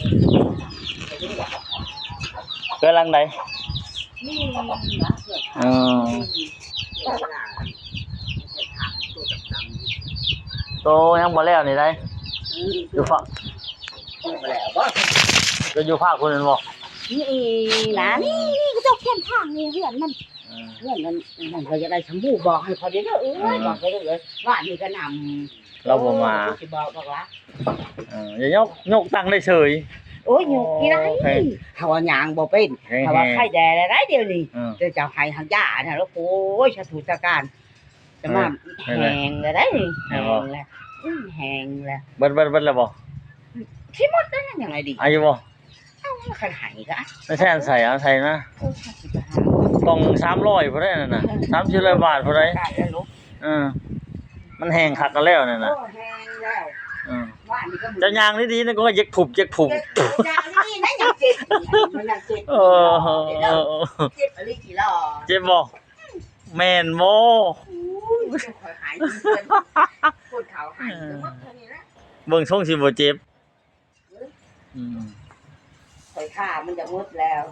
ເຮືອນຫຼັງໃດ? ເອີ ໂຕຍັງບໍ່ແລ້ວນີ້ໃດ໋ ຢູ່ພາກ ບໍ່ແລ້ວບໍ່ ກໍຢູ່ພາກພຸ້ນແມ່ນບໍ່? ນີ້ນະ ນີ້ ນີ້ເຂົາເຈົ້າຂຽນທາງນີ້ ເຮືອນມັນ ເອີ ເຮືອນນັ້ນ ນັ້ນກໍຢາກໄດ້ຊຳບູ ບອກໃຫ້ເຂົາເດີ້ ເອີຍ ເອີ ບອກໄປເດີ້ ເອີຍ ບ້ານນີ້ກໍນຳ ລາວບໍ່ມາ ໂອ້ຍ ຊິບອກດອກລະ ເອີ ຢ່າຍົກ ຍົກຕັ້ງໄດ້ເສີຍ ໂອ້ຍ ຍົກທີ່ໃດ ໂອ້ ເຮົາວ່າຍ່າງບໍ່ເປັນ ເຮົາວ່າໄຂ້ແດ່ແລ້ວໄດ໋ດຽວນີ້ ເອີ ແຕ່ເຈົ້າໃຫ້ຮັກຢານະ ໂອ້ຍ ສາທຸສາການ ແຕ່ວ່າແຮງແລ້ວໄດ໋ນີ້ ແຮງແລ້ວ ອືມ ແຮງແລ້ວ ເບິດ ເບິດ ເບິດແລ້ວບໍ່? ຊິໝົດແລ້ວ ຍັງໄງດີ ອາ ຢູ່ບໍ່? ເອົາ ຄັນໃຫ້ກໍ ໄປໃສ່ອັນໃສ່ ເອົາໃສ່ມາ ເອີ ກ່ອງສາມຮ້ອຍພຸ້ນໃດ໋ນັ້ນນະ ເອີ ສາມສີ່ຮ້ອຍບາດພຸ້ນໃດ໋ ເອີ ມັນແຮງຄັກກັນແລ້ວນັ້ນນະ ໂອ້ ແຮງແລ້ວ ເອີ ເຈົ້າຍ່າງດີໆນະ ກໍຢາກທຸບ ຢາກທຸບ ຢາກດີໆນະ ຍັງເຈັບ ມັນຍັງເຈັບ ເອີ ເອີ ເຈັບອີ່ຫຼີ ເຈັບບໍ່? ແມ່ນບໍ່? ໂອ້ຍ ເຈັບຂ້ອຍຫາຍເພື່ອນ ຄົນເຂົາຫາຍ ເອີ ເບິ່ງຊົງຊິບໍ່ເຈັບ ອືມ ຂ້ອຍຂ້າມັນຈະໝົດແລ້ວ.